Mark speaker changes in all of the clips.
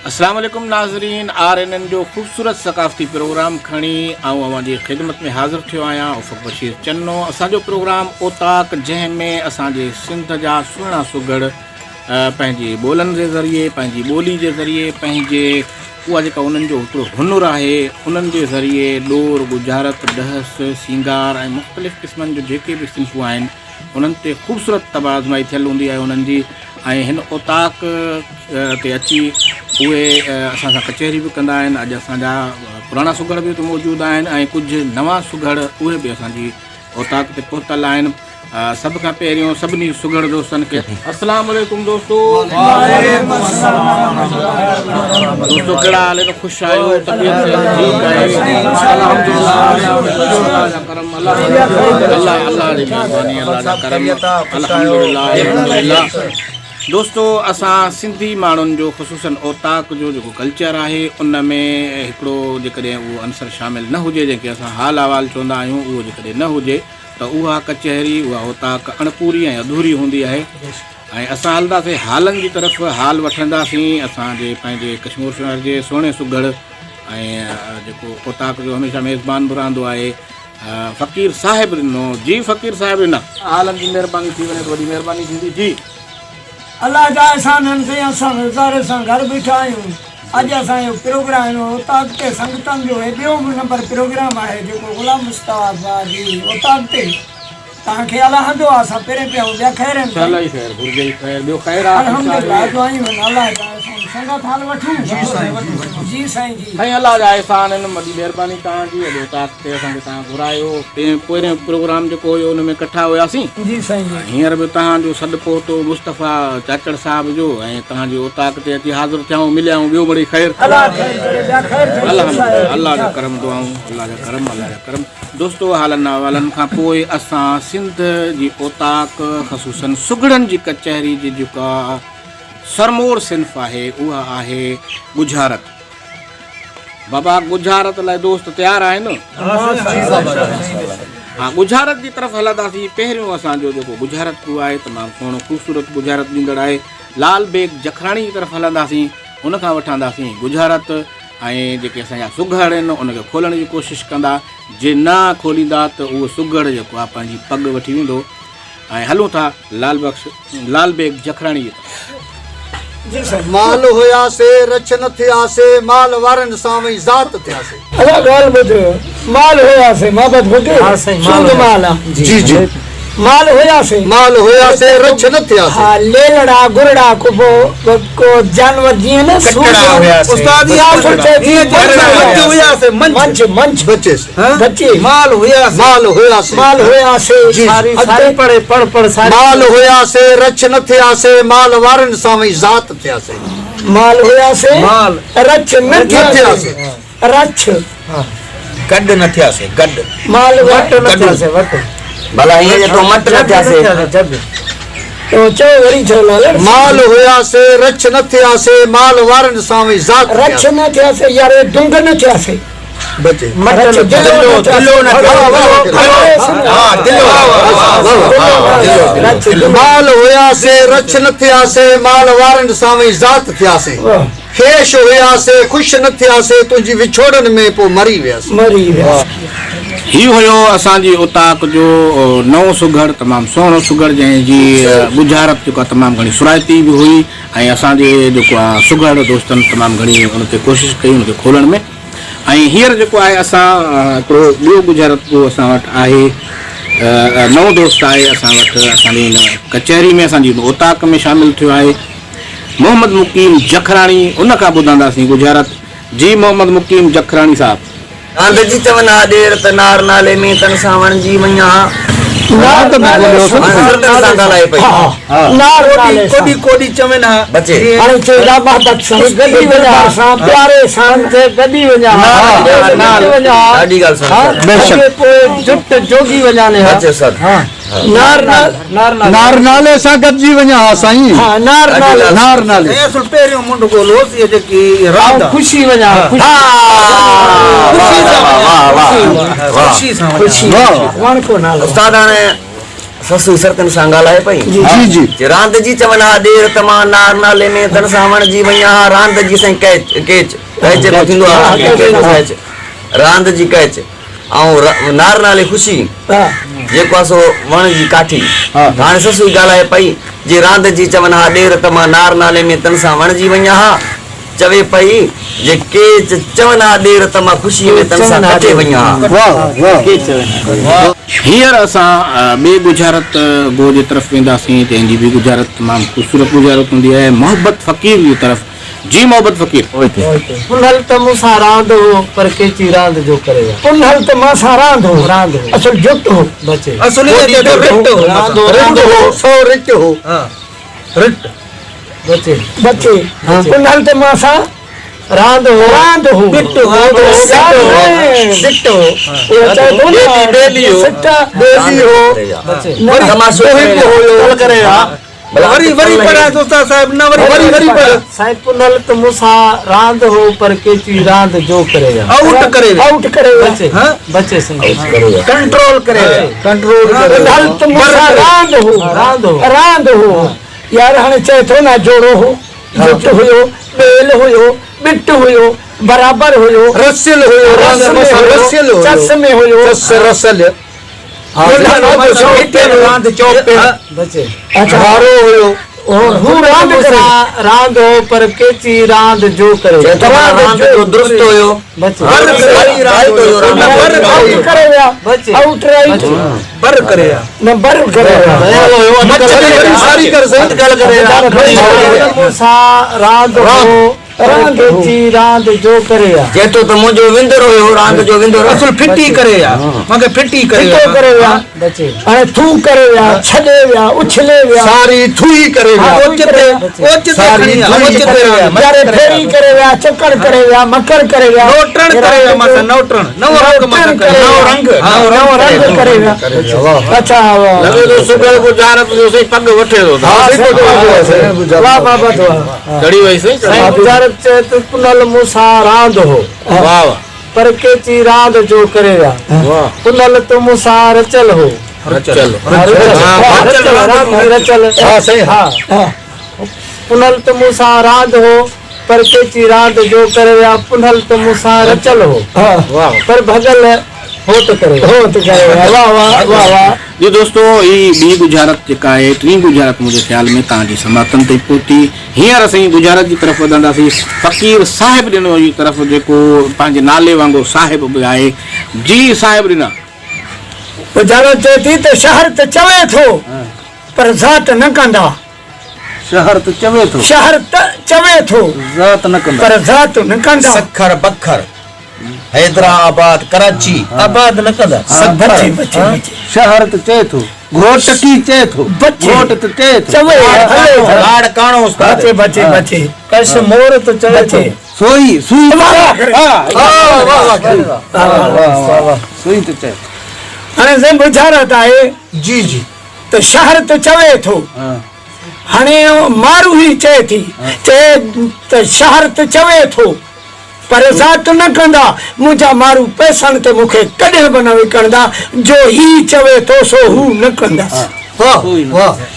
Speaker 1: اسلام عليڪم ناظرين آر اين اين جو خوبصورت ثقافتي پروگرام کڻي آئون اوهان جي خدمت ۾ حاضر ٿيو آهيان افق بشير چنو اسان جو پروگرام اوطاق جنهن ۾ اسان جي سنڌ جا سهڻا سگهڙ پنهنجي ٻولن جي ذريعي پنهنجي ٻولي جي ذريعي پنهنجي اها جيڪا انهن جو هڪڙو هنر آهي انهن جي ذريعي ڏور ڳجهارت ڏهس سينگار ۽ مختلف قسمن جو جيڪي به صنفون آهن انهن تي خوبصورت طبع آزمائي ٿيل هوندي آهي انهن جي ۽ هن اوطاق تي اچي اهي اسان سان ڪچهري به ڪندا آهن اڄ اسان جا پراڻا سگهڙ به اتي موجود آهن ۽ ڪجهه نوان سگهڙ اهي به اسان جي اوطاق تي پهتل آهن سڀ کان پهريون سڀني سگهڙ دوستن کي السلام عليڪم دوستو دوستو ڪهڙا حال آهن خوش آهيو طبيعت ٺيڪ آهي الله جا ڪرم الله الله جي مهرباني الله جا ڪرم الحمدلله الحمدلله دوستو اسان سنڌي ماڻهن جو خصوصا اوطاق جو جيڪو ڪلچر آهي ان ۾ هڪڙو جيڪڏهن اهو عنصر شامل نه هجي جنهن کي اسان حال احوال چوندا آهيون اهو جيڪڏهن نه هجي ته اها ڪچهري اها اوطاق اڻپوري ۽ اڌوري هوندي آهي ۽ اسان هلنداسين حالن جي طرف حال وٺنداسين اسان جي پنهنجي ڪشمور شهر جي سهڻي سگهڙ ۽ جيڪو اوطاق جو هميشه ميزبان به رهندو آهي فقير صاحب ڏنو جي فقير صاحب ڏنا. حالن جي مهرباني ٿي وڃي ته وڏي مهرباني ٿيندي جي.
Speaker 2: الله جا احسان آهن سائين اسان ويچاري سان گهر بيٺا آهيون اڄ اسان جو پروگرام اوطاق تي سنگتن جو هي ٻيو نمبر پروگرام آهي جيڪو غلام مصطفيٰ جي اوطاق تي توهان کي الله هندو آ اسان پرين پيا آهيون ٻيا خير آهن
Speaker 1: سائين. الله خير گهرجي ئي خير ٻيو خير آ
Speaker 2: الحمدلله دعائون آهن الله جا احسان سنگت حال وٺون جي سائين جي سائين جي.
Speaker 1: سائين الله جا احسان آهن وڏي مهرباني توهان جي اڄ اوطاق تي اسان کي توهان گهرايو پهريون پروگرام جيڪو هيو ان ۾ ڪٺا هياسين
Speaker 2: جي سائين جي.
Speaker 1: هينئر به توهان جو سڏ پهتو مصطفيٰ چاچڙ صاحب جو ۽ توهان جي اوطاق تي اچي حاضر ٿيا آهيون مليا آهيون ٻيو مڙئي خير
Speaker 2: الله خير ڪري ٻيا خير سائين
Speaker 1: الحمدلله الله جا ڪرم دعائون الله جا ڪرم الله جا ڪرم. دوستو حالن احوالن کان پوء اسان سنڌ جي اوطاق خصوصن سگهڙن جي ڪچهري جي جيڪا سرموڙ صنف آهي اها آهي ڳجهارت. بابا ڳجهارت لاء دوست تيار آهن؟ ها ڳجهارت جي طرف هلنداسين پهريون اسان جو جيڪو ڳجهارت ڪو آهي تمام سهڻو خوبصورت ڳجهارت ڏيندڙ آهي لال بيگ جکراڻي جي طرف هلنداسين ان کان وٺنداسين ڳجهارت ۽ جيڪي اسان جا سگهڙ آهن ان کي کولڻ جي ڪوشش ڪندا جي نه کوليندا ته اهو سگهڙ جيڪو آهي پنهنجي پڳ وٺي ويندو ۽ هلون ٿا لال بخش لال بيگ جکراڻي جي طرف.
Speaker 3: مال هياسي رڇ نه ٿياسي مال وارن سان وئي ذات ٿياسي.
Speaker 2: ادا ڳالهه ٻڌ مال هياسي محبت ٻڌ سود مال آ
Speaker 3: جي جي
Speaker 2: مال هياسي.
Speaker 3: مال هياسي رڇ نه ٿياسي.
Speaker 2: ها ليلڙا گرڙا ڪبو ڪو جانور جيئن نه سود
Speaker 4: ڪٽڙا هياسي.
Speaker 2: استاد اها سوچي ٿي
Speaker 4: منجهه هياسي
Speaker 2: منجهه منجهه
Speaker 3: بچيسي
Speaker 2: بچي
Speaker 4: مال هياسي
Speaker 3: مال هياسي
Speaker 2: مال هياسي
Speaker 3: جي
Speaker 4: ساري ساري پڙي پڙ پڙ ساري
Speaker 3: مال هياسي رڇ نه ٿياسي مال وارن سان وئي ذات ٿياسي.
Speaker 2: مال هياسي
Speaker 4: مال
Speaker 2: رڇ نه ٿياسي رڇ
Speaker 4: گڏ نه ٿياسي گڏ
Speaker 2: مال
Speaker 4: وٽ نه ٿياسي وٽ
Speaker 5: ڀلا ائين جو تون مٽ نه ٿياسي
Speaker 2: تو چئو وري چئو لالڙ
Speaker 3: مال هياسي رڇ نه ٿياسي مال وارن سان وئي ذات
Speaker 2: رڇ نه ٿياسي يار دنگ نه ٿياسي
Speaker 3: بچي
Speaker 2: مٽ نه
Speaker 4: دلو دلو نه ٿياسي
Speaker 3: مال هياسي رڇ نه ٿياسي مال وارن سان وئي ذات ٿياسي خيش هياسي خوش نه ٿياسي تنهنجي وڇوڙن ۾ پوء مري وياسي.
Speaker 2: مري وياسي.
Speaker 1: هي هيو اسان جي اوطاق جو نئون سگهڙ تمام سهڻو سگهڙ جنهن جي ڳجهارت جيڪا تمام گهڻي سرائتي به هئي ۽ اسان جي جيڪو آ سگهڙ دوستن تمام گهڻي ان تي ڪوشش ڪئي ان کي کولڻ ۾ ۽ هينئر جيڪو آهي اسان هڪڙو ٻيو ڳجهارت به اسان وٽ آهي نئون دوست آهي اسان وٽ اسان جي هن ڪچهري ۾ اسان جي اوطاق ۾ شامل ٿيو آهي محمد مقيم جکراڻي ان کان ٻڌنداسين ڳجهارت جي محمد مقيم جکراڻي صاحب.
Speaker 5: ڏاند جي چون ها ڏير ته نار نالي ۾ تن سان وڻجي وڃان ها.
Speaker 2: نار نالي سان
Speaker 5: سرتن سان ڳالهائي پئي.
Speaker 2: نار نالي سان.
Speaker 4: ڪوڏي ڪوڏي چون ها.
Speaker 5: بچي.
Speaker 2: هاڻي چئي ها محبت سان گڏي وڃان ها سان پياري سان گڏي وڃان ها. گڏي وڃان ها.
Speaker 5: ڏاڍي ڳالهه سڻ.
Speaker 3: بيشڪ.
Speaker 2: پوء جٽ جوڳي وڃان ها.
Speaker 5: بچي سر.
Speaker 2: نار
Speaker 3: نار نالي سان گڏجي وڃان ها سائين.
Speaker 2: ها نار نالي.
Speaker 3: نار نالي.
Speaker 4: سائين اصل پهريون منڍ ڳولهوس اهي جيڪي راند
Speaker 2: آئون خوشي وڃان ها.
Speaker 4: خوشي سان وڃان ها. خوشي سان وڃان
Speaker 2: خوشي وڻ ڪو نالو.
Speaker 5: استاد هاڻي سسئي سرتين سان ڳالهائي پئي.
Speaker 3: جي جي.
Speaker 5: چي راند جي چون ها ڏير ته مان نار نالي ۾ تن سان وڻجي وڃان ها راند جي سائين ڪيچ ڪيچ ڪيچ جيڪو ٿيندو آهي ڪيچ راند جي ڪيچ ۽ نار نالي خوشي جيڪو آهي سو وڻ جي ڪاٺي هاڻي سسئي ڳالهائي پئي جي راند جي چون ها ڏير ته مان نار نالي ۾ تن سان وڻجي وڃان ها چوي پئي جي ڪيچ چون ها ڏير ته مان خوشيء ۾ تن سان ڪٽي وڃان ها.
Speaker 1: هينئر اسان ٻي ڳجهارت گو جي طرف وينداسين، جنهن جي به ڳجهارت تمام خوبصورت ڳجهارت هوندي آهي، محبت فقير جي طرف. جي محبت فقير.
Speaker 6: پنهل ته مون سان راند هو، پر ڪيچي راند جو ڪري ويا.
Speaker 2: پنهل ته مان سان راند هو،
Speaker 6: راند هو.
Speaker 2: اصل جت هو.
Speaker 6: بچي.
Speaker 4: اصل ائين چئي ٿو رٽ هو.
Speaker 6: راند هو،
Speaker 3: رٽ هو، سو رٽ هو.
Speaker 4: رٽ.
Speaker 6: بچي.
Speaker 2: بچي. پنهل ته مان سان
Speaker 6: راند هو.
Speaker 2: راند هو.
Speaker 4: ٻٽ هو.
Speaker 2: سٽ هو.
Speaker 3: سٽ هو.
Speaker 2: اهو چئي ٿو نه
Speaker 4: ٻيلي هو.
Speaker 2: سٽ.
Speaker 3: ٻيلي هو.
Speaker 6: بچي.
Speaker 5: تماشو ڪري
Speaker 3: هو.
Speaker 5: ويا.
Speaker 3: ڪري ويا.
Speaker 4: وري وري پڙهاء استاد صاحب نه وري
Speaker 3: وري وري پڙهه.
Speaker 6: سائين پنهل ته مون سان راند هو پر ڪيچي راند جو ڪري ويا.
Speaker 4: آئوٽ ڪري ويا.
Speaker 2: آئوٽ ڪري ويا.
Speaker 6: بچي. بچي سائين.
Speaker 4: ڪنٽرول ڪري ويا.
Speaker 3: ڪنٽرول ڪري ويا.
Speaker 2: پنهل ته مون سان راند هو.
Speaker 6: راند هو.
Speaker 2: راند هو. يار هاڻي چئي ٿو نه جوڙو هو، جٽ هيو، ٻيل هيو، ٻٽ هيو، برابر هيو،
Speaker 3: رسيل هيو، رسيل هيو،
Speaker 2: چس ۾ هيو،
Speaker 3: چس رسل،
Speaker 4: راند چوپڙ،
Speaker 3: هارو هيو،
Speaker 2: هو راند ڪري،
Speaker 6: راند هو پر ڪيچي راند جو ڪري،
Speaker 5: چئي ٿو راند جو درست هيو،
Speaker 2: آئوٽ ڪري ويا، آئوٽ رائيٽ،
Speaker 4: بر ڪري ويا،
Speaker 2: نه بر ڪري ويا،
Speaker 3: ساري ڪر سائين
Speaker 6: مون سان راند هو پر ڪيچي راند جو ڪري ويا.
Speaker 5: چئي ٿو ته منهنجو وندر هيو راند جو وندر.
Speaker 4: اصل ڦٽي ڪري ويا، مونکي ڦٽي ڪري ويا،
Speaker 2: ڦٽو ڪري ويا، ۽ ٿو ڪري ويا، ڇڏي ويا، اڇلي ويا،
Speaker 3: ساري ٿوئي ڪري ويا،
Speaker 4: اوچتي اوچتي کڻي ويا، اوچتي راند
Speaker 2: ياري ڦيري ڪري ويا، چڪر ڪري ويا، مڪر ڪري ويا،
Speaker 4: نوٽڻ ڪري ويا، مٿان نوٽڻ، نئون رنگ مٿان ڪري ويا،
Speaker 2: نئون رنگ ڪري ويا. اڇا
Speaker 1: لڳي ٿو سگهڙ ڳجهارت جو سائين پڳ وٺي ٿو.
Speaker 2: واهه بابت واهه.
Speaker 1: چڙهي وئي سائين.
Speaker 6: سائين ڳجهارت چئي ته پنهل مون سان راند هو.
Speaker 1: واهه واهه.
Speaker 6: پر ڪيچي راند جو ڪري ويا. پنهل ته مون سان رچل هو.
Speaker 1: رچل.
Speaker 6: رچل
Speaker 3: ها سائين
Speaker 6: ها. پنهل ته مون سان راند هو. پر ڪيچي راند جو ڪري ويا. پنهل ته مون سان رچل هو. پر ڀڳل هوت ڪري ويا.
Speaker 2: هوت ڪري ويا. واه واه واه واه.
Speaker 1: جي دوستو هي ٻي ڳجهارت جيڪا آهي ٽين ڳجهارت منهنجي خيال ۾ توهان جي سماعتن تائين پهتي. هينئر اسين ڳجهارت جي طرف وڌنداسين. فقير صاحب ڏنو جي طرف جيڪو پنهنجي نالي وانگر صاحب به آهي. جي صاحب ڏنا.
Speaker 2: ڳجهارت چئي ٿي ته شهر ته چوي ٿو پر ذات نه ڪندا.
Speaker 4: شهر ته چوي ٿو.
Speaker 2: شهر ته چوي ٿو.
Speaker 4: ذات نه ڪندا.
Speaker 2: پر ذات نه ڪندا.
Speaker 7: سکر، بکر، حيدرآباد، ڪراچي.
Speaker 4: آباد نه ڪندا.
Speaker 7: سکر.
Speaker 2: بچي بچي بچي.
Speaker 4: شهر ته چئي ٿو. گهوٽڪي چئي ٿو.
Speaker 2: بچي.
Speaker 4: گهوٽ ته چئي ٿو.
Speaker 2: چوي هلي ٿو.
Speaker 7: لاڙڪاڻو استاد.
Speaker 2: بچي بچي بچي.
Speaker 6: ڪش مور ته چوي ٿو.
Speaker 4: سوئي سوئي.
Speaker 2: واهه
Speaker 4: واهه واهه واهه سوئي ته چئي ٿو.
Speaker 2: هاڻي سائين ٻجهارت آهي.
Speaker 3: جي جي.
Speaker 2: ته شهر ته چوي ٿو. هاڻي ماروهي چئي ٿي، چئي ته شهر ته چوي ٿو، پر ذات نه ڪندا، منهنجا مارو پئسن تي مون کي ڪڏهن به نه وڪڻندا، جو هي چوي ٿو سو هو نه ڪندس.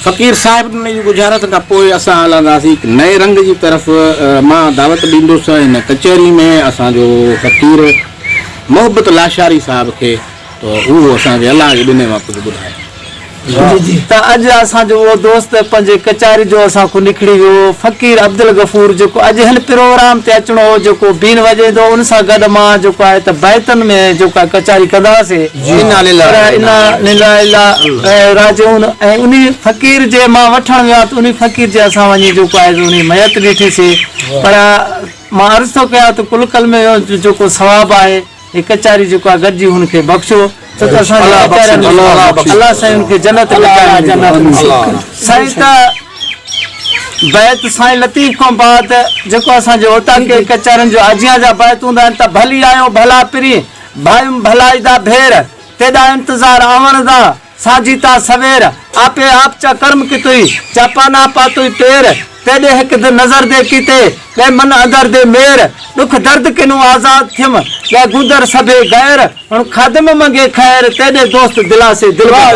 Speaker 1: فقير صاحب ڏني جي ڳجهارت کان پوء اسان هلنداسين هڪ نئين رنگ جي طرف. مان دعوت ڏيندس هن ڪچهري ۾ اسان جو فقير محبت لاشاري صاحب کي ته اهو اسان کي الله جي ڏني مان ڪجهه ٻڌائي.
Speaker 6: ته اڄ اسان جو اهو دوست پنهنجي ڪچهري جو اسان کان نکڙي ويو فقير عبدالغفور جيڪو اڄ هن پروگرام تي اچڻو هو جيڪو بين وڄائيندو هو ان سان گڏ مان جيڪو آهي ته بيتن ۾ جيڪو آهي ڪچهري ڪندا هئاسي پر انا لله انا اليه راجعون ۽ انهي فقير جي مان وٺڻ ويو آهيان ته انهي فقير جي اسان وڃي جيڪو آهي انهي ميت ڏٺي سي پر مان عرض ٿو ڪيان ته ڪل ڪلمي جو جيڪو ثواب آهي هي ڪچهري جيڪو آهي گڏجي هن کي بخشو ڇو ته اسان جي ڪچهرين ۾ الله سائين هن کي جنت ۾ جاء ڏيندو. سائين ته بيت سائين لطيف کان بعد جيڪو اسان جي اوطاقي ڪچهرين جو اجيان جا بيت هوندا آهن ته ڀلي آيو ڀلا پرين ڀايم ڀلائي دا ڀير تيڏا انتظار آوڻ دا سانجهي تان سوير، آپي آپ چا ڪرم ڪتوئي، چا پانا پاتوئي پير، تيڏي هڪ ته نظر the ڪيتي، ڳئي من اندر the مير، ڏک درد ڪنون آزاد ٿيم، ڳئي گوندر سڀي غير، هڻ خادم منگي خير، تيڏي دوست دلاسي دلبر.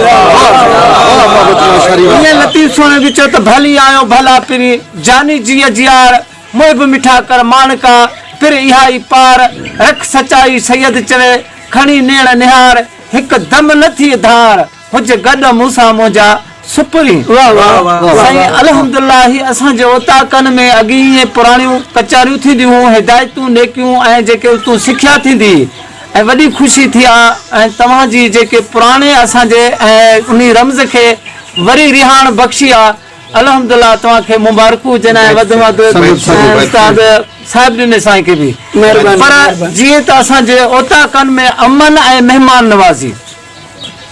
Speaker 6: ائين لطيف سهڻي به چيو ته ڀلي آيو ڀلا پرين، جاني جيء جيار، محب مٺا ڪر ماڻڪا، پر اها ئي پار، رک سچائي سيد چوي، کڻي نيڻ نهار، هڪ دم نه ٿيء ڌار. هج گڏ مون سان منهنجا سپرين. سائين الحمدلله هي اسان جي اوطاقن ۾ اڳي ائين پراڻيون ڪچهريون ٿينديون هيون هدايتون نيڪيون ۽ جيڪي اتون سکيا ٿيندي هئي ۽ وڏي خوشي ٿي آ ۽ توهان جي جيڪي پراڻي اسان جي ۽ انهي رمز کي وري رهاڻ بخشي آ الحمدلله توهان کي مبارڪون هجن ۽ وڌ ۾ وڌ استاد صاحب ڏني سائين کي به پر جيئن ته اسان جي اوطاقن ۾ امن ۽ مهمان نوازي.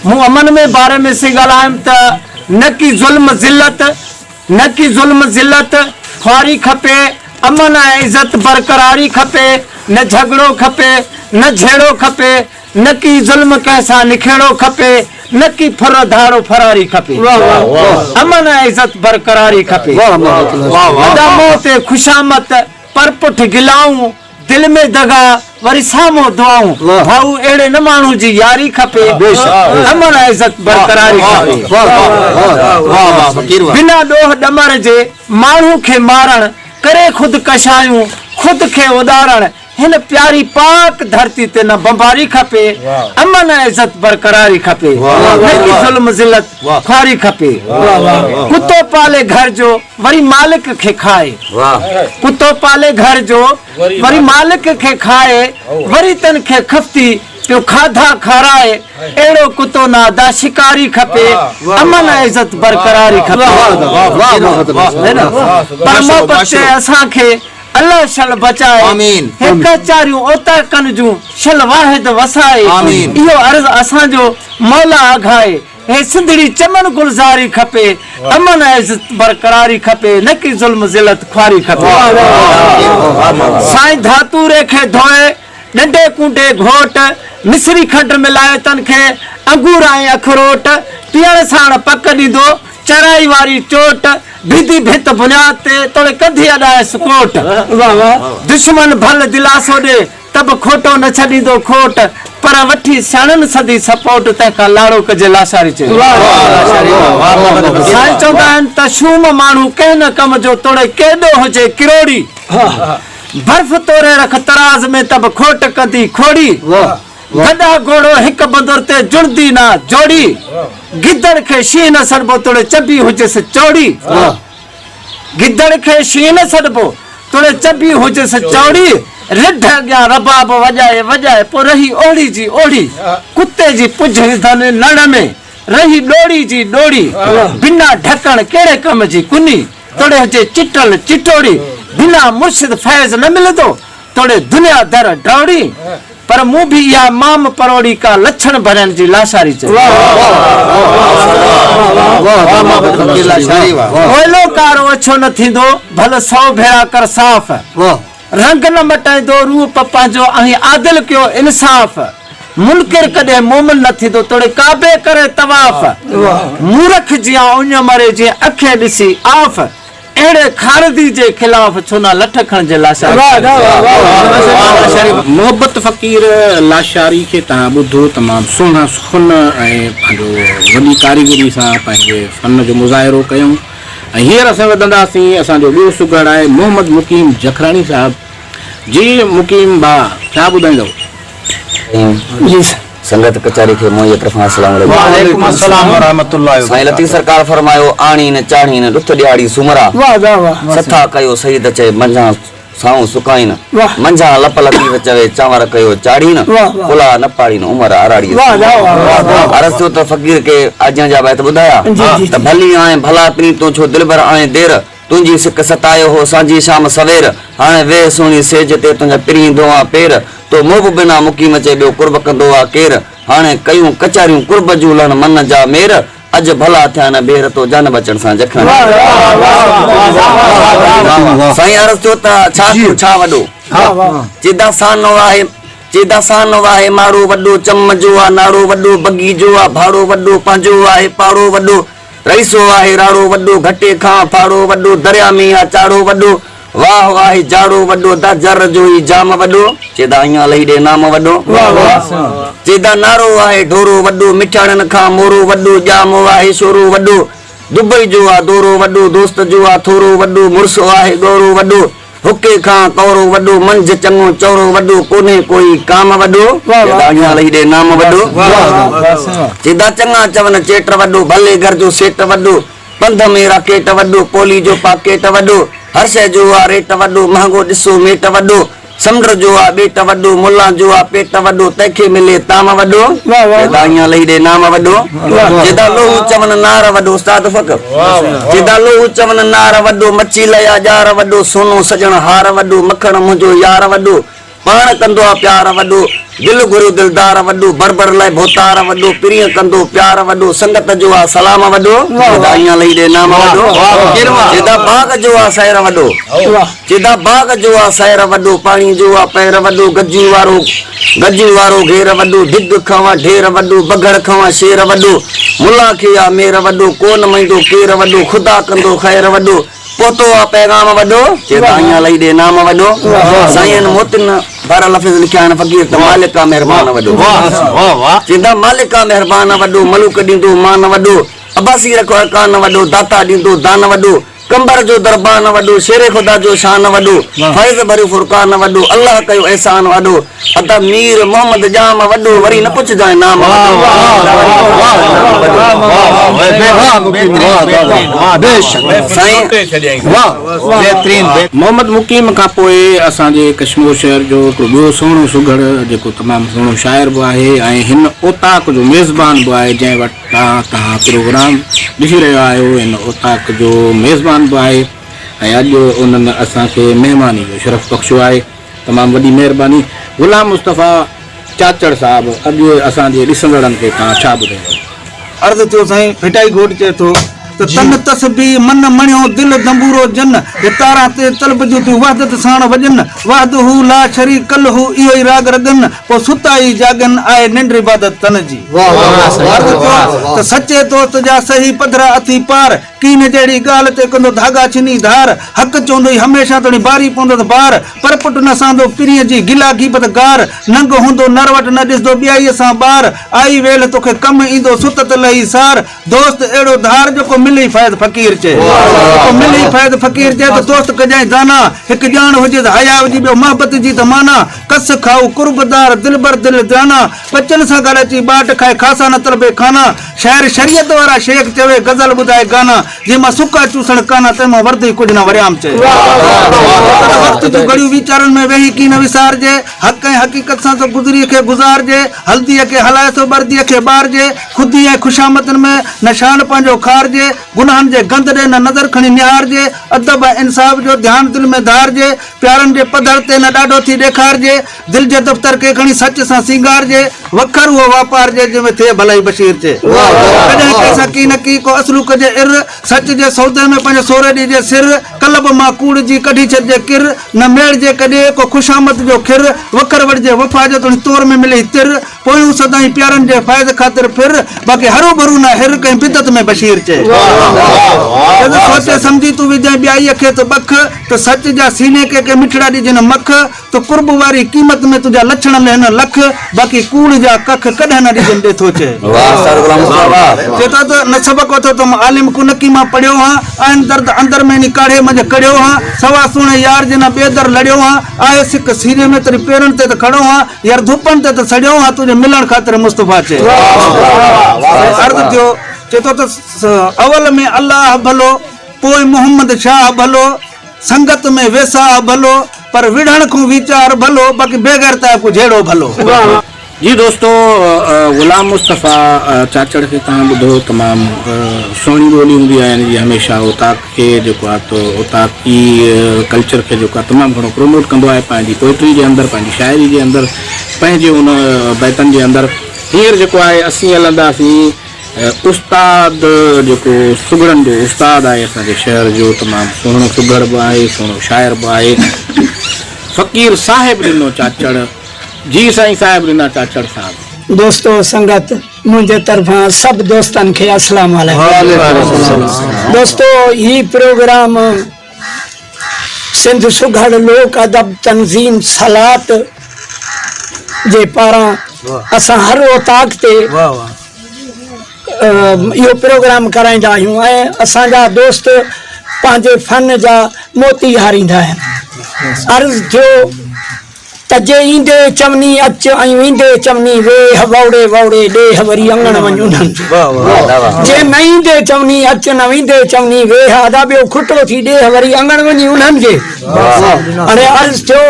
Speaker 6: مون امن ۾ باري ۾ سي ڳالهايم ته نه ڪي ظلم ذلت، نه ڪي ظلم ذلت، خواري کپي، امن ۽ عزت برقراري کپي، نه جهڳڙو کپي، نه جهيڙو کپي، نه ڪي ظلم ڪنهن سان نکيڙو کپي، نه ڪي ڦر ڌاڙو فراري کپي، امن ۽ عزت برقراري کپي. ادا منهن تي خوشامت، پر پٺ گلائون. دل ۾ دغا وري سامهون دعائون ڀائو اهڙي نه ماڻهو جي ياري کپي امن ۽ عزت برقراري کپي بنا ڏوهه ڏمر جي ماڻهو کي مارڻ ڪري خود ڪشايون خود کي اڏارڻ هن پياري پاڪ ڌرتي تي نه بمباري کپي امن ۽ عزت برقراري کپي نه ڪي ظلم ذلت خواري کپي ڪتو پالي گهر جو وري مالڪ کي کائي. ڪتو پالي گهر جو، وري مالڪ کي کائي، وري تن کي خفتي پيو کاڌا کارائي، اهڙو ڪتو نه ادا شڪاري کپي، امن ۽ عزت برقراري کپي. پر محبت چئي اسان کي الله شل بچائي، هي ڪچاريون اوطاقن جون شل واحد وسائي، اهو عرض اسان جو مولا اگهائي. هي سنڌڙي چمن گلزاري کپي، امن ۽ عزت برقراري کپي، نه ڪي ظلم ذلت خواري کپي. سائين ڌاتوري کي ڌوئي، ڏنڊي ڪونڊي گهوٽ، مصري کنڊ ملائي تن کي، انگور ۽ اکروٽ، پيئڻ ساڻ پڪ ڏيندو، چرائي واري چوٽ، ڀيدي ڀت بنياد تي، توڙي ڪنڌي اڏائيس ڪوٽ. دشمن ڀل دلاسو ڏي، ته به کوٽو نه ڇڏيندو کوٽ، پر وٺي سياڻن سڌي سپوٽ، تنهن کان لاڙو ڪجي لاشاري چيو. سائين چوندا آهن ته شوم ماڻهو ڪنهن نه ڪم جو توڙي ڪيڏو هجي ڪروڙي، برف توري رک تراز ۾ ته به کوٽ ڪندي کوڙي، گڏهه گهوڙو هڪ بندر تي جڙندي نه جوڙي، گدڙ کي شينهن نه سڏبو توڙي چٻي هجيس چوڙي. گدڙ کي شينهن نه سڏبو، توڙي چٻي هجيس چوڙي، رڍ اڳيان رباب وڄائي وڄائي پوء رهي اوهڙي جي اوهڙي، ڪتي جي پڄ وڌن نڙ ۾، رهي ڏوڙي جي ڏوڙي، بنا ڍڪڻ ڪهڙي ڪم جي ڪني، توڙي هجي چٽل چٽوڙي، بنا مرشد فيض نه ملندو، توڙي دنيا در ڊوڙي، پر مون به اها مام پروڙي ڪا لڇڻ ڀرين جي لاشاري چئي. ڪوئلو ڪارو اڇو نه ٿيندو، ڀل سئو ڀيرا ڪر صاف. رنگ نه مٽائيندو روپ پنهنجو ۽ عادل ڪيو انصاف. منڪر ڪڏهن مومن نه ٿيندو، توڙي ڪعبي ڪري طواف. مورک جيان اڃ مري جيئن اکين ڏسي آف. اهڙي خارجي جي خلاف ڇو نه لٺ کڻجي لاشاري.
Speaker 1: محبت فقير لاشاري کي توهان ٻڌو تمام سهڻا سخن ۽ پنهنجو وڏي ڪاريگري سان پنهنجي فن جو مظاهرو ڪيائون ۽ هينئر اسين وڌنداسين اسان جو ٻيو سگهڙ آهي محمد مقيم جکراڻي صاحب جي مقيم ڀاء ڇا ٻڌائيندؤ.
Speaker 5: سنگت ڪچهري کي منهنجي طرفان السلام عليڪم.
Speaker 7: وعليڪم السلام ورحمة الله وبرڪاته.
Speaker 5: سائين لطيف سرڪار فرمايو، آڻين چاڙهين ڏٿ ڏيهاڙي سومرا، سٿا ڪيو سيد چئي منجهان سائون سڪائين، منجهان لپ لطيف چوي چانور ڪيو چاڙهين، پلاء نه پاڙين عمر آراڙيء سومرا. عرض ٿيو ته فقير کي آجيان جا بيت ٻڌايا ته ڀلي آئين ڀلا پرين تون ڇو دلبر آئين دير، تنهنجي سڪ ستايو هو سانجهي شام سوير، هاڻي ويهه سهڻي سيج تي تنهنجا پرين ڌوئان پير، تو محب بنا مقيم چئي ٻيو قرب ڪندو آ ڪير، هاڻي ڪيون ڪچهريون قرب جون لهن من جا مير، اڄ ڀلا ٿيا نه ڀير تو جانب اچڻ سان جکڻ. سائين عرض ٿيو ته ڇا ٿيو ڇا وڏو چي داسانو آهي چي داسانو آهي ماڙو وڏو چم جو آ ناڙو وڏو بگي جو آ ڀاڙو وڏو پنهنجو آهي پاڙو وڏو. رئيسو آهي راڙو وڏو، گهٽي کان ڦاڙو وڏو، دريا ۾ آ چاڙهو وڏو، واهه آهي جاڙو وڏو، دا جر جو ئي جام وڏو، چيدا اڃا لهي ڏي نام وڏو، چيدا نارو آهي ڍورو وڏو، مٺاڻين کان مورو وڏو، ڄام آهي شورو وڏو، دبئي جو آ دورو وڏو، دوست جو آ ٿورو وڏو، مڙس آهي ڳورو وڏو، حقي کان ڪورو وڏو، منجهه چڱو چورو وڏو، ڪونهي ڪوئي ڪام وڏو، چيدا اڃا لهي ڏي نام وڏو، چيدا چڱا چون چيٽ وڏو، ڀلي گهر جو سيٽ وڏو، پنڌ ۾ راڪيٽ وڏو، پولي جو پاڪيٽ وڏو، هر شيء جو آ ريٽ وڏو، مهانگو ڏسو ميٽ وڏو، سمنڊ جو آ ٻيٽ وڏو، ملان جو آ پيٽ وڏو، تنهن کي ملي طعام وڏو، چيدا اڃا لهي ڏي نام وڏو، چيدا لوهو چون نار وڏو، استاد فقر. جدا لوهه چون نار وڏو، مڇي ليا ڄار وڏو، سونو سڄڻ هار وڏو، مکڻ منهنجو يار وڏو، پاڻ ڪندو آ پيار وڏو، دل گهريو دلدار وڏو، بربر لئه ڀوتار وڏو، پرينء ڪندو پيار وڏو، سنگت جو آ سلام وڏو، جدا ايان لئي ڏي نام وڏو، جدا باغ جو آ سير وڏو، جدا باغ جو آ سير وڏو، پاڻي جو آ پير وڏو، گجي وارو گجي وارو گهير وڏو، ڍڳ کانئان ڍير وڏو، بگهڙ کانئان شير وڏو، ملان کي آ مير وڏو، ڪون مئيندو ڪير وڏو، خدا ڪندو خير وڏو، پهتو آ پيغام وڏو، چي دانهيان لئي ڏي نام وڏو، سائين موتين وارا لفظ لکيا آهن فقير ته مالڪ آ مهربان وڏو، چي دا مالڪ آ مهربان وڏو، ملوڪ ڏيندو مان وڏو، عباسي رکو ارڪان وڏو، داتا ڏيندو دان وڏو، قمبر جو دربان وڏو، شير خدا جو شان وڏو، فيض ڀريو فرقان وڏو، الله ڪيو احسان وڏو، ادا مير محمد ڄام وڏو، وري نه پڇجانء نام وڏو.
Speaker 1: محمد مقيم کان پوء اسان جي ڪشمور شهر جو هڪڙو ٻيو سهڻو سگهڙ جيڪو تمام سهڻو شاعر به آهي ۽ هن اوطاق جو ميزبان به آهي جنهن وٽ تان توهان پروگرام ڏسي رهيا آهيو هن اوطاق جو ميزبان به آهي ۽ اڄ انهن اسان کي مهماني جو شرف بخشيو آهي تمام وڏي مهرباني غلام مصطفيٰ چاچڙ صاحب اڄ اسان جي ڏسندڙن کي توهان ڇا ٻڌائيندو.
Speaker 8: عرض ٿيو سائين ڀٽائي گهوٽ چئي ٿو ته تن تسبيح من مڻيو دل دنبورو جن هتاران تي طلب جون ٿيون وحدت ساڻ وڄن وحده لا شريڪ له اهو ئي راڳ رڳن پوء ستا ئي جاڳن آهي ننڊ عبادت تن جي. عرض ٿيو ته سچي دوست جا صحيح پڌرا اٿي پار، ڪين جهڙي ڳالهه تي ڪندو ڌاڳا ڇني ڌار، حق چوندوئي هميشه توڻي باري پوندس بار، پر پٽ نه سهندو پرينء جي گلا غيبت گار، ننگ هوندو نر وٽ نه ڏسندو ٻيائيء سان ٻار، آئي ويل توکي ڪم ايندو ستت لهي سار، دوست اهڙو ڌار جو ڪو ملئي فيض فقير چئي. ڪو ملئي فيض فقير چئي ته دوست ڪجانء دانا، هڪ ڄاڻ هجيس حياء جي ٻيو محبت جي ته معنيٰ، ڪس کائو قربدار دلبر دل جانا، ٻچن سان گڏ اچي ٻاٽ کائي خاصا نه طلبي خانا، شاعر شريعت وارا شيخ چوي غزل ٻڌائي گانا، جنهن مان سڪا چوسڻ ڪانا تنهن مان وردي ڪجهه نه وريام چئي. تڏهن وقت جون گهڙيون ويچارن ۾ ويهي ڪين وسارجي، حق ۽ حقيقت سان سو گذريء کي گذارجي، هلديء کي هلائي سو ٻرديء کي ٻارجي، خودي ۽ خوشامدن ۾ نه شان پنهنجو کارجي، گناهن جي گند ڏي نه نظر کڻي نهارجي، ادب ۽ انصاف جو ڌيان دل ۾ ڌارجي، پيارن جي پڌر تي نه ڏاڍو ٿي ڏيکارجي، دل جي دفتر کي کڻي سچ سان سينگارجي، وکر اهو واپارجي جنهن ۾ ٿئي ڀلائي بشير چئي. ڪڏهن ڪنهن سان ڪي نه ڪي ڪو اصلو ڪجي ار، سچ جي سودي ۾ پنهنجو سورهيه ڏجي سر، قلب مان ڪوڙ جي ڪڍي ڇڏجي ڪر، نه ميڙجي ڪڏهن ڪو خوشامد جو کر، وکر وٺجي وفا جو توڻي تور ۾ ملي تر، پويون سدائين پيارن جي فيض خاطر ڦر، باقي هروڀرو نه هر ڪنهن بدعت ۾ بشير چئي. جد سوچي سمجهي تون وجهين ٻيائيء کي ته ٻک، ته سچ جا سيني کي ڪي مٺڙا ڏجن مک، ته قرب واري قيمت ۾ تنهنجا لڇڻ لهن لک، باقي ڪوڙ جا ڪک ڪڏهن نه ڏجن ڏيٿو چئي. چئي ٿو ته نه سبق اٿو ته مان عالم ڪونڪي مان پڙهيو هان، آهن درد اندر ۾ ني ڪاڙهي منجهه ڪڙهيو هان، سوا سهڻي يار جي نه ٻئي در لڙيو هان، آهي سڪ سيني ۾ تري پيرن تي ته کڙو هان، يار ڌپن تي ته سڙيو هان تنهنجي ملڻ خاطر مصطفيٰ چئي. عرض ٿيو چئي ٿو ته اول ۾ الله ڀلو پوء محمد شاهه ڀلو سنگت ۾ ويساهه ڀلو پر وڙهڻ کان ويچار ڀلو باقي بيغيرتائي ڪو جهيڙو ڀلو.
Speaker 1: جي دوستو غلام مصطفيٰ چاچڙ کي توهان ٻڌو تمام سهڻي ٻولي هوندي آهي هن جي هميشه اوطاق کي جيڪو آهي تو اوطاقي ڪلچر کي جيڪو آهي تمام گهڻو پروموٽ ڪندو آهي پنهنجي پوئٽري جي اندر پنهنجي شاعري جي اندر پنهنجي ان بيتن جي اندر هينئر جيڪو آهي اسين هلنداسين استاد جيڪو سگهڙن جو استاد آهي اسان جي شهر جو تمام سهڻو سگهڙ به آهي سهڻو شاعر به آهي فقير صاحب ڏنو چاچڙ جي سائين صاحب ڏنا چاچڙ صاحب.
Speaker 2: دوستو سنگت. منهنجي طرفان سڀ دوستن کي السلام عليڪم. دوستو هي پروگرام سنڌ سگهڙ لوڪ ادب تنظيم سلات جي پاران اسان هر اوطاق تي اهو پروگرام ڪرائيندا آهيون ۽ اسان جا دوست پنهنجي فن جا موتي هاريندا آهن. عرض ٿيو ته جي ايندي چوني اچ ۽ ويندي چوني ويهه، ووڙي ووڙي ڏيهه وري اڱڻ وڃ انهن جي. جي نه ايندي چوني اچ نه ويندي چوني ويهه، ادا ٻيو کٽو ٿي ڏيهه وري اڱڻ وڃي انهن جي. هاڻي عرض ٿيو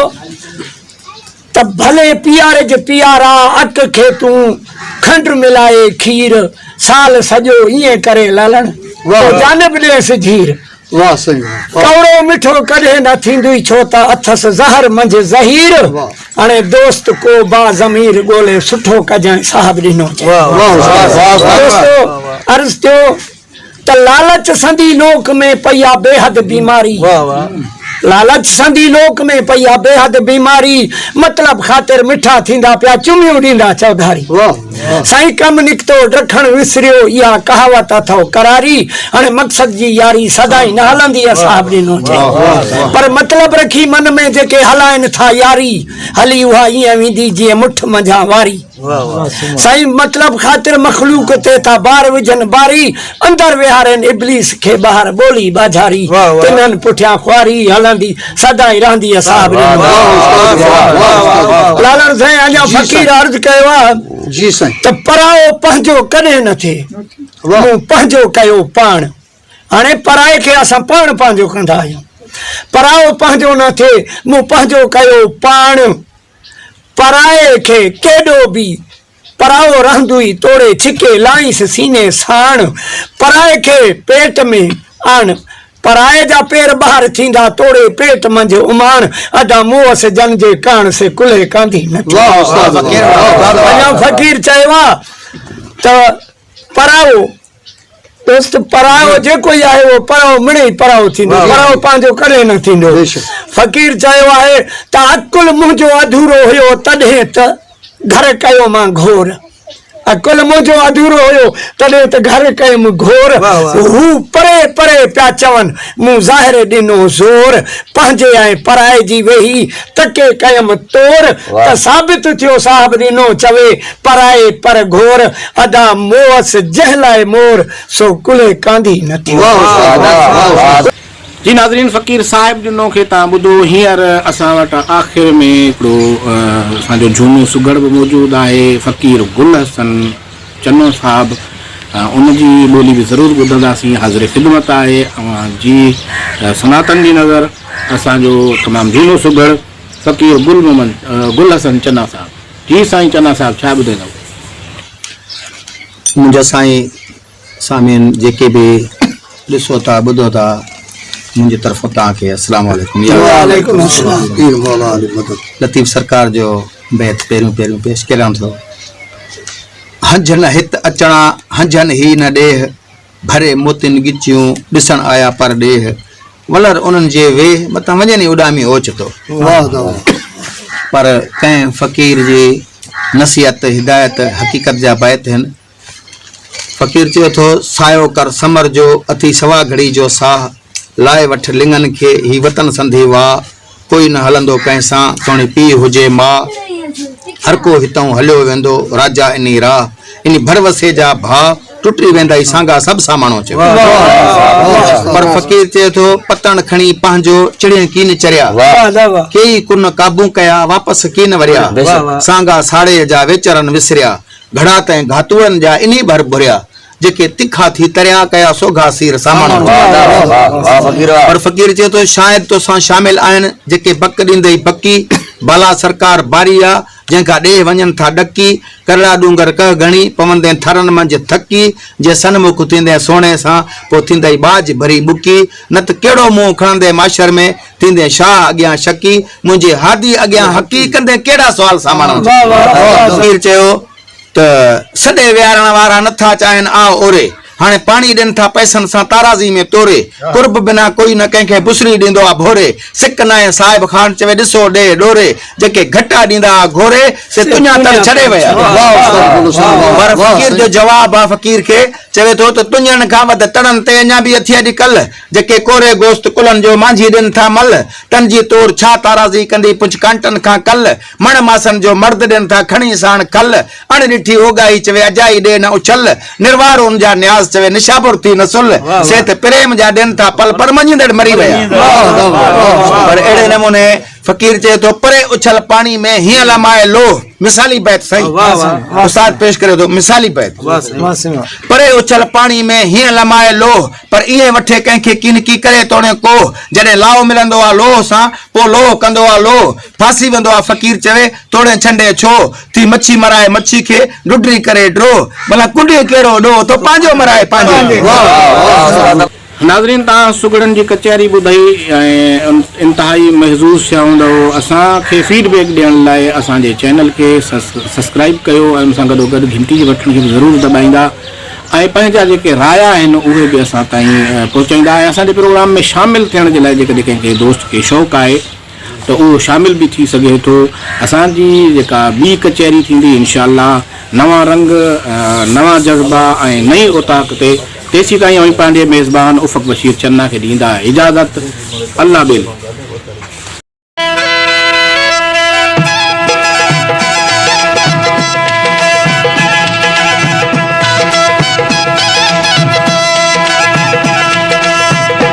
Speaker 2: ته ڀلي پيارج پيارا اڪ کي تون کنڊ ملائي کير، سال سڄو ائين ڪري لالڻ، تو جانب ڏينس جھير.
Speaker 3: واه سائين واه.
Speaker 2: ڪؤڙو مٺو ڪڏهن نه ٿيندوئي ڇو ته اٿس زهر منجهه زهير هاڻي دوست ڪو با ضمير ڳولي سٺو ڪجانء صاحب ڏنو چئي. دوستو عرض ٿيو ته لالچ سندي لوڪ ۾ پئي آ بيحد بيماري لالچ سندي لوڪ ۾ پئي آ بيحد بيماري مطلب خاطر مٺا ٿيندا پيا چميون ڏيندا چوڌاري. سائين ڪم نڪتو ڊکڻ وسريو اها ڪهاوت اٿئو قراري هاڻي مقصد جي ياري سدائين نه هلندي آ صاحب ڏنو چئي پر مطلب رکي من ۾ جيڪي هلائن ٿا ياري هلي اها ائين ويندي جيئن مٺ منجهان واري سائين مطلب خاطر مخلوق تي ٿا بار وجهن باري اندر ويهارين ابليس کي ٻاهر ٻولي ٻاجهاري تنهن پٺيان خواري هلندي سدائين رهندي آ صاحب ڏنو لالڻ سائين اڃا فقير عرض ڪيو آ
Speaker 3: جي سائين
Speaker 2: ته پرائو پنهنجو ڪڏهن نه ٿئي مون پنهنجو ڪيو پاڻ هاڻي پرائي کي اسان پاڻ پنهنجو ڪندا آهيون پرائو پنهنجو نه ٿئي مون پنهنجو ڪيو پاڻ پرائي کي ڪيڏو به پرائو رهندوئي توڙي ڇڪي لائينس سيني ساڻ، پرائي کي پيٽ ۾ آڻ، پرائي جا پير ٻاهر ٿيندا توڙي پيٽ منجهه اماڻ، ادا موهس جن جي ڪاڻ سي ڪلهي ڪانڌي نه ٿي. اڃا فقير چيو آ ته پرائو دوست پرائو جيڪو ئي آهي اهو پرائو مڙئي پرائو ٿيندو پرائو پنهنجو ڪڏهن نه ٿيندو فقير چيو آهي ته عقل منهنجو اڌورو هيو تڏهن ته گهر ڪيو مان گهور عقل منهنجو اڌورو هيو تڏهن ته گهر ڪيم گهور هو پري پري پيا چون مون ظاهر ڏنو زور پنهنجي ۽ پرائي جي ويهي تڪي ڪيم تور ته ثابت ٿيو صاحب ڏنو چوي پرائي پر گهور، ادا موهس جنهن لاء مور، سو ڪلهي ڪانڌي نه ٿيو.
Speaker 1: جي ناظرين فقير صاحب ڏنو کي تان ٻڌو هينئر اسان وٽ آخر ۾ هڪڙو اسان جو جهونو سگهڙ به موجود آهي فقير گل حسن چنو صاحب ان جي ٻولي به ضرور ٻڌنداسين حاضر خدمت آهي اوهان جي سناتن جي نظر اسان جو تمام جهونو سگهڙ فقير گل محمد گل حسن چنا صاحب. جي سائين چنا صاحب ڇا ٻڌائيندؤ.
Speaker 7: منهنجا سائين سامعين جيڪي به ڏسو ٿا ٻڌو ٿا منهنجي طرفون توهان کي السلام عليڪم
Speaker 2: وعليڪم السلام.
Speaker 3: پير مولا علي مدد.
Speaker 7: لطيف سرڪار جو بيت پهريون پهريون پيش ڪريان ٿو. هنجهن هت اچڻا هنجهن هي نه ڏيهه ڀري موتين ڳچيون ڏسڻ آيا پر ڏيهه ولر انهن جي ويهه متان وڃن ئي اڏامي اوچتو. پر ڪنهن فقير جي نصيحت هدايت حقيقت جا بيت هن. فقير چئي ٿو، سايو ڪر سمر جو، اٿي سوا گهڙي جو ساهه، لائي وٺ لڱن کي، هي وطن سنڌي واء، ڪوئي نه هلندو ڪنهن سان، توڻي پيء هجي ماء، هر ڪو هتئون هليو ويندو، راجا انهي راهه، انهي ڀر وسي جا ڀاء، ٽٽي ويندائي سانگا سڀ ساماڻو چيو. پر فقير چئي ٿو، پتڻ کڻي پنهنجو، چڙهين ڪين چريا، ڪيئي ڪن قابو ڪيا، واپس ڪين وريا، سانگا ساڙي جا ويچارن وسريا، گهڙا تنهن گهاتوئن جا انهي ڀر ڀريا، جيڪي تکا ٿي تريا، ڪيا سوگها سير ساماڻو چيو. پر فقير چئي ٿو، شايد توسان شامل آهن، جيڪي بڪ ڏيندئي بڪي، بالا سرڪار باري آ، جنهن کان ڏيهه وڃن ٿا ڏڪي، ڪرڙا ڏونگر ڪهه گهڻي، پوندين ٿرن منجهه ٿڪي، جي سنمک ٿيندين سهڻي سان، پوء ٿيندئي ٻاجهه ڀري ٻڪي، نه ته ڪهڙو منهن کڻندين معشر ۾، ٿيندين شاهه اڳيان شڪي، منهنجي هادي اڳيان حقي، ڪندين ڪهڙا سوال ساماڻو چيو. فقير چيو ته، سڏي ويهارڻ وارا نه ٿا چاهين آء اوري. هاڻي پاڻي ڏين ٿا پئسن سان تارازي ۾ توري. قرب بنا ڪوئي نه ڪنهن کي بسري ڏيندو آ ڀوري. سڪ ناهي صاحب خان چوي ڏسو ڏيهه ڏوري. جيڪي گهٽا ڏيندا ها گهوري، سي تنهنجا تڙ ڇڏي ويا. پر فقير جو جواب آ فقير کي چوي ٿو ته تنهنجن کان وڌ تڙن تي اڃا به اٿي اڄ ڪلهه. جيڪي ڪوري گوشت ڪلهن جو مانجهي ڏين ٿا ملهه، تن جي تور ڇا تارازي ڪندي پڇ ڪانٽن کان ڪل، مڻ ماسن جو مرد ڏين ٿا کڻي ساڻ کل، اڻ ڏٺي اوڳاهي چوي اجائي ڏي نه اڇل، نروار ان جا نياز چوي نشابر ٿي نه سل، سي ته پريم جا ڏين ٿا پل پر مڃيندڙ مري ويا. پر اهڙي نموني فقير چئي ٿو پري اڇل پاڻي ۾ هيئن لمائي لوهه مثالي بيت سائين استاد پيش ڪريو ٿو مثالي بيت پري اڇل پاڻي ۾ هيئن لمائي لوهه پر ائين وٺي ڪنهن کي ڪينڪي ڪري توڻي ڪوهه جڏهن لاهو ملندو آ لوهه سان پو لوهه ڪندو آ لوهه ڦاسي ويندو آ فقير چوي توڙي ڇنڊي ڇوهه ٿي مڇي مرائي مڇي کي ڊڊري ڪري ڊروهه ڀلا ڪنڊي ڪهڙو ڏوهه ٿو پنهنجو مرائي پنهنجي.
Speaker 1: ناظرين توهان سگهڙن جي ڪچهري ٻڌئي ۽ انتهائي محظوظ ٿيا هوندؤ اسان کي فيڊ بيڪ ڏيڻ لاء اسان جي چينل کي سسڪرائيب ڪيو ۽ ان سان گڏو گڏ گهنٽي جي بٽڻ کي به ضرور دٻائيندا ۽ پنهنجا جيڪي رايا آهن اهي به اسان تائين پهچائيندا ۽ اسان جي پروگرام ۾ شامل ٿيڻ جي لاء جيڪڏهن ڪنهن کي دوست کي شوق آهي ته اهو شامل به ٿي سگهي ٿو. اسان جي جيڪا ٻي ڪچهري ٿيندي انشاء الله نوان رنگ، نوان جذبا ۽ نئين اوطاق تي، تيسيتائين اوهين پنهنجي ميزبان افق بشير چنا کي ڏيندا اجازت. الله ٻيلي.